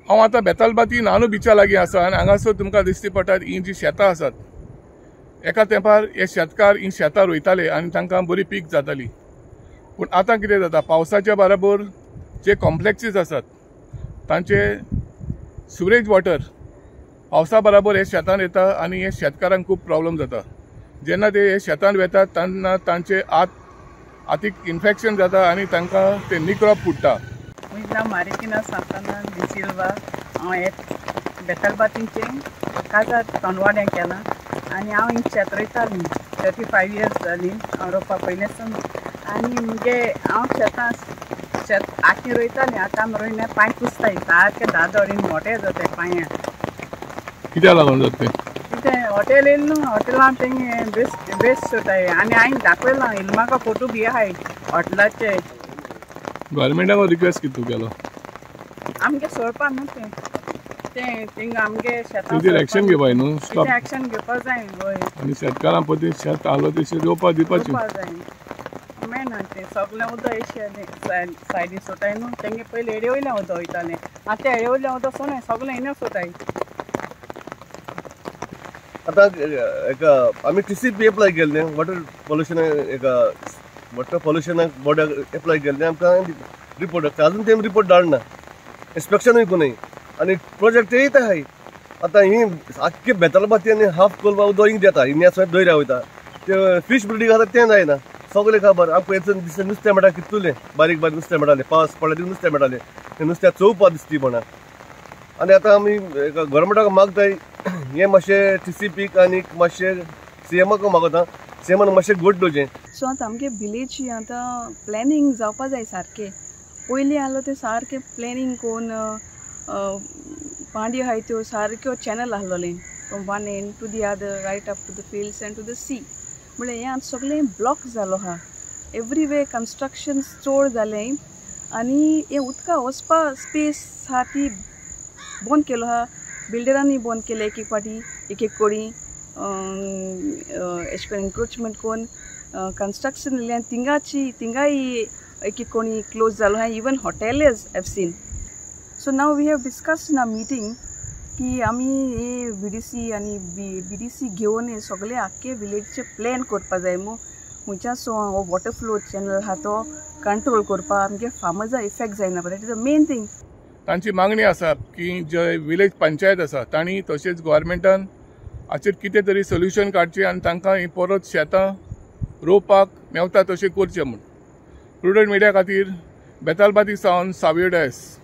हांव आतां बेतालबाती नानू बिचा लागीं आसा आनी हांगासर तुमकां दिश्टी पडटात ही जी शेतां आसात, एका तेंपार हे शेतकार ही शेतां रोयताले आनी तांकां बरी पीक जाताली. पूण आतां कितें जाता, पावसाच्या बराबर जे कॉम्प्लेक्सीस आसात तांचे सिवरेज वॉटर पावसा बराबर हे शेतान येता आनी हे शेतकारांक खूब प्रॉब्लम जाता. जेन्ना ते हे शेतान वेतात तेन्ना तांचे आतीक इन्फेक्शन जाता आनी तांकां ते निक्रोप फुट्टा. म्हजें नांव मारिकिना सांताना डिसिल्वा. हांव हे बेतालबातींचे काजार तोंडवाड्यां केलां आनी हांव हिंग शेत रोयतालीं. 35 इयर्स जालीं हांव रोवपा पयलें. आनी मुगे हांव शेतां शेत आखी रोयतालीं, आतां आमी रोयना, पांय कुसताय सारके दादोडीन मोटे जाताय पांयां. कित्याक लागून जाता तें? कितें हॉटेल येयलें न्हू, हॉटेलान तेंगे बेस्ट बेस्ट सोताय. आनी हांवें दाखयलां इल्लो, म्हाका फोटो बी आहाय हॉटेलाचे. गव्हर्मेंटाक रिक्वेस्ट कितें केलो? आमगे सोडपा न्हू तें तें थिंगा आमगे शेतां तेजेर एक्शन घेवपाक न्हू, स्टॉप एक्शन घेवपा जाय. वय, आनी शेतकारां पती शेत आहलो तें रोवपा दिवपाचें जाय. मेळना तें सगळें उदक एशें सायडीन सोताय न्हू, तेंगे पयलीं येडे वयल्यान उदक वयतालें, आतां येडे वयल्यान उदक सोडनाय, सगळें हिंगा सोताय. आतां एक आमी टीसीपी एप्लाय केल्लें वॉटर पोल्युशन, एक वॉटर पोल्युशनाक बोर्डाक एप्लाय केल्लें. आमकां रिपोर्ट अजून तेमी रिपोर्ट धाडना, इन्स्पेक्शनूय कोणूय आनी प्रोजेक्ट येता आहाय. आतां ही आख्खे बेतालबाती आनी हाफ कोलवा उदक हिंग देता, हिंगा दर्या वयता. ते फीश ब्रिडींग आसा तें जायना, सगळें खबर आमकां हेचून दिसता नुस्तें मेळटा कितलें बारीक बारीक नुस्तें मेळटालें, पावस पडल्यार नुस्तें मेळटालें, तें नुस्त्याक चोवपा दिसती म्हणा. आनी आतां आमी गव्हर्मेंटाक मागताय हें मातशें टीसीपीक आनी मातशें सीएमाक मागता, सीएमान मातशें गोड दवरचें. सो आतां आमगे विलेजी आतां प्लॅनिंग जावपा जाय सारकें. पयलीं आहलो तें सारकें प्लॅनिंग कोन्न पांड्यो आहाय त्यो सारक्यो channel आहलोलें from one end to the other, right up to the fields and to the sea. म्हळ्यार हें आतां सगळें ब्लॉक जालो आहा, एवरीवे कन्स्ट्रक्शन चड जालें आनी हें उदका वचपा स्पेस आहा ती बंद केलो आहा. बिल्डरांनी बंद केले एक एक फावटी, एक एक कोडी एशें करून एनक्रोचमेंट करून कन्स्ट्रक्शन इल्लें थिंगाची थिंगाय एक एक कोणी क्लोज जालो आहा. Even hotels have seen. So now we have discussed in a meeting की आमी हे बी डी सी आनी बी डी सी घेवन हे सगळे आख्खे विलेजचे प्लॅन करपा जाय मू, खंयच्या सो हो वॉटर फ्लो चॅनल आहा तो कंट्रोल करपा आमगे फार्मर्सा इफेक्ट जायना. That is the main thing. तांची मागणी आसा की जे विलेज पंचायत आसा तांणी तशेंच गव्हर्मेंटान हाचेर कितें तरी सोल्युशन काडचें आनी तांकां ही परत शेतां रोवपाक मेवता तशें करचें म्हूण. प्रुडंट मिडिया खातीर बेतालबाती सावन सावियो डायस.